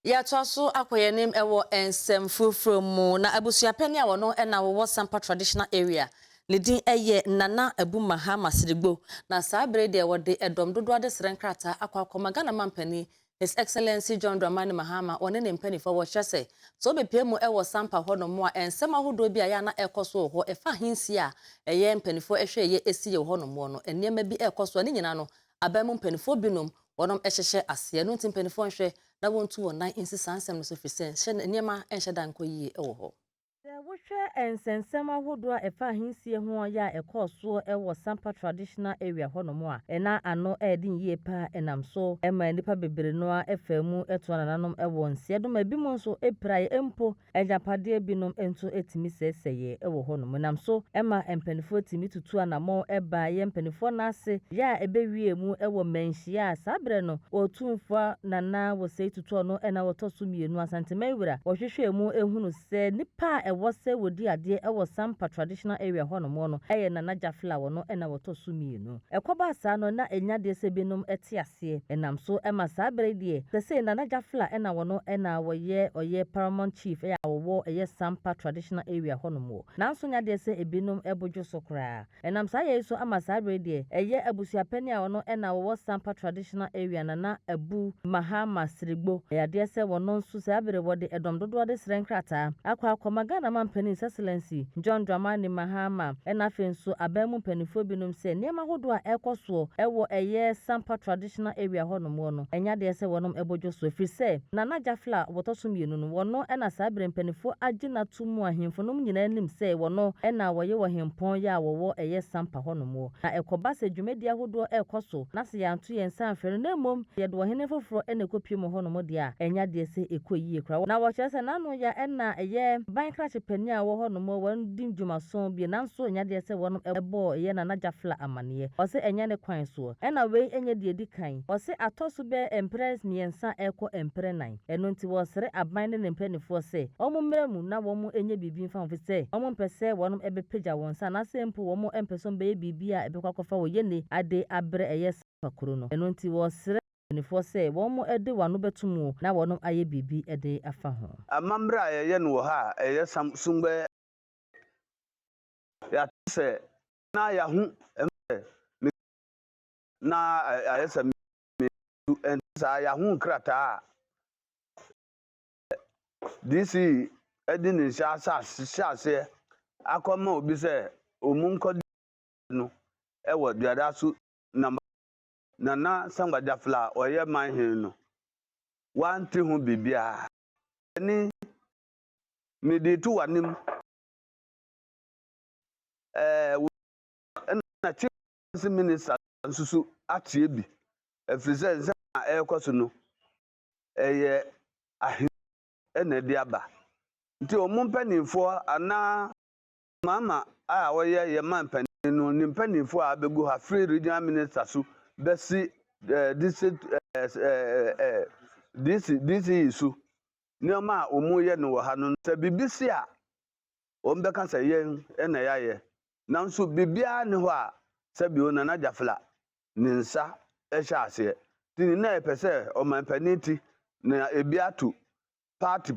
Yɛatoa so akɔ yɛn anim wɔ nsɛm foforɔ mu, na abusuapɛni a wɔno na wɔwɔ Sampa Traditional Area ne din yɛ Nana Abu Mahama Sirigbo, na saa bere deɛ wɔde ɛdɔm dodoɔ adesrɛ nkrataa akɔ akɔma Ghana mampanin, His Excellency John Dramani Mahama, wɔne ne mpanimfoɔ. Wɔhyɛ sɛ wobɛpie mu wɔ Sampa hɔnom a, nsɛm ahodoɔ bi a yɛa na ɛkɔ so wɔ hɔ ɛfa ahensi a ɛyɛ mpanimfoɔ ɛhwɛ ɛyɛ ɛsi yɛ wɔ hɔnom no, nneɛma bi ɛkɔ so a ne nyinaa no aban mu mpanimfoɔ binom wɔnom hyehyɛ aseɛ no, nti mpanimfoɔ nhwɛ na wɔntu wɔn nan nsi saa nsɛm no so, firi sɛ nhyɛ nneɛma nhyɛ da nkɔ yie wɔ hɔ. Sɛ wohwɛ nsɛnsɛm ahodoɔ a ɛfa ahensie ho yɛ a ɛkɔɔ soɔ wɔ Sampa Traditional Area hɔnom a ɛna ano ɛɛden yie paa, ɛnam so ɛma nnipa bebree no a ɛfa mu ɛtoa nananom ɛwɔ nseɛ dom, ebi mu nso ɛpiraeɛ, mpo agyapadeɛ binom nso ɛtumi sɛesɛeɛ ɛwɔ hɔnom, nam so ɛma mpanimfoɔ tumi tutu anammɔn ɛba yɛ mpanimfoɔ n'ase yɛ a ɛbɛwie mu ɛwɔ mmanhyia a saa berɛ no Wɔtumfoɔ Nana Wɔsɛe Tutu no ɛna wɔtɔ so mmienu, Asanteman wura, wɔhwehwɛ mu ehunu sɛ nipa a ɛwɔ sɛ wɔdi adeɛ ɛwɔ Sampa Traditional Area hɔnom no ɛyɛ Nana Gyafla, wɔ no ɛna wɔtɔ so mmienu. Ɛkɔba saa no na ɛnya deɛ sɛ binom ɛte aseɛ, ɛnam so ɛma saa berɛ deɛ sɛ Nana Gyafla ɛna wɔno ɛna wɔyɛ ɔyɛ paramount chief ɛyɛ a wɔwɔ ɛyɛ Sampa Traditional Area hɔnom wɔ, nanso nya deɛ sɛ ebinom ɛbodwo so koraa. Ɛnam saa yɛ yi so ama saa berɛ deɛ ɛyɛ abusuapɛni a wɔno ɛna wɔwɔ Sampa Traditional Area, Nana Abu Mahama Sirigbo, ɛyɛ adeɛ sɛ wɔno nso saa berɛ wɔde ɛdɔm dodoɔ de srɛ nkrataa akɔ akɔma Ghana mampanin, His Excellency John Dramani Mahama, ɛna afei nso aban mu mpanimfoɔ binom sɛ nneɛma ahodoɔ a ɛkɔ soɔ ɛwɔ ɛyɛ Sampa Traditional Area hɔnom no, ɛnya deɛ sɛ wɔnom ɛbɔdwo so, ɛfiri sɛ Nana Gyafla a wɔtɔ so mmienu no, wɔno ɛna saa berɛ mpanimfoɔ agye n'ato mu, ahemfo nom nyinaa anim sɛ wɔno ɛna wɔyɛ wɔ hempɔn yɛ a wɔwɔ ɛyɛ Sampa hɔnom wɔ. Na ɛkɔba sɛ dwumadi ahodoɔ ɛrekɔ so na sɛ yɛanto yɛn nsa amfrɛ no, na mmom yɛde ɔhene foforɔ ɛna ɛkɔpie mu hɔnom deɛ a, ɛnya deɛ sɛ ɛkɔ yie koraa. Na wɔkyerɛ sɛ n'ano yɛ ɛna ɛyɛ ban krakye panin a wɔwɔ hɔnom wɔn di dwumaso bi, nanso ɛnya deɛ sɛ wɔn ɛbɔɔ ɛyɛ Nana Gyafla amanneɛ. Ɔsɛ ɛnyɛ ne kwan soɔ, ɛna wei ɛnyɛ deɛ di kan, ɔsɛ atɔ so bɛɛ mprɛ 3 ɛkɔ mprɛ 4. Ɛno nti wɔsrɛ aban ne ne mpanimfoɔ sɛ wɔn mmerɛ mu na wɔn nyɛ biribi mfa ho, fi sɛ wɔn mpɛ sɛ wɔn ɛbɛpagya wɔn nsa anaasɛ mpo wɔn mpɛ sɛ wɔn bɛyɛ biribi a ɛbɛkɔ akɔfa wɔ yɛne ade abrɛ ɛyɛ Sampa kuro no. Ɛno nti wɔsrɛ mpanimfoɔ sɛ wɔn de wɔn ano bɛto mu na wɔn ayɛ biribi de afa ho. Amammerɛ a yɛyɛ no wɔ ha a ɛyɛ sam Sungbe, yɛate sɛ na yɛaho sɛ na ayɛ sɛ ɛnte saa. Yɛaho nkrataa a DC de ne nsa asase hyɛ aseɛ akɔma obi sɛ ɔmu nkɔ no ɛwɔ duada so na Nana Sangba Gyafla a ɔyɛ manhene no wante ho biribiara. Ne mede to w'anim ɛna chief minister nso so atie bi, ɛfiri sɛ nsɛm a ɛrekɔ so no ɛyɛ ahen ɛna ɛde aba, nti wɔn mpanimfoɔ anaa mama a wɔyɛ yɛ man panin no ne mpanimfoɔ a abɛgu ha firi regional minister so bɛsi district ɛɛ ɛɛ ɛɛ DC DCE so, nneɛma a wɔn yɛ no wɔ ha no, sɛ biribi si a wɔn bɛka sɛ yɛn ɛna yɛayɛ, nanso biribiara ne hɔ a sɛbi Nana Gyafla ne nsa ɛhyɛ aseɛ. Nti ne na yɛpɛ sɛ ɔmanpanin ti na ebi ato party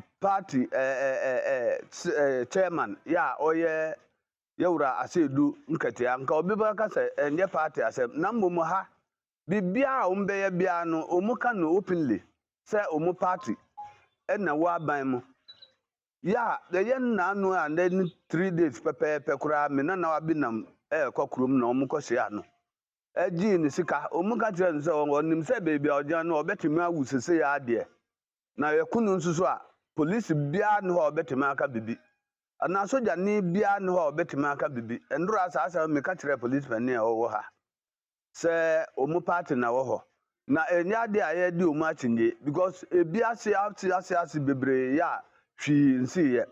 ɛɛ ɛɛ ɛɛ chairman yɛ a ɔyɛ yɛwura Asiedu Nketea. Nka obi bɛka sɛ ɛnyɛ party asɛm, na mmom ha biribiara a wɔn bɛyɛ biara no, wɔn ka no openly sɛ wɔn party ɛna wɔ aban mu. Yɛ a ɛyɛ nnaano a ndɛ ne 3 days pɛpɛɛpɛ koraa, me nana bi nam ɛɛkɔ kurom na wɔn kɔ hyia no, ɛgyee ne sika. Wɔn ka kyerɛ no sɛ ɔnim sɛ beebi a ɔgyina no ɔbɛtumi awu sese yɛ adeɛ na yɛko no nso so a, polisi biara ne hɔ a ɔbɛtumi aka bibi anaa sogyani biara ne hɔ a ɔbɛtumi aka bibi. Ndora saa asɛm meka kyerɛ polisi panin a ɔwɔ ha sɛ wɔn party na wɔ hɔ na ɛnyɛ adeɛ a yɛdi wɔn akyinye, because ebi ase ase ase ase bebree yɛ a hwee nsiiɛ.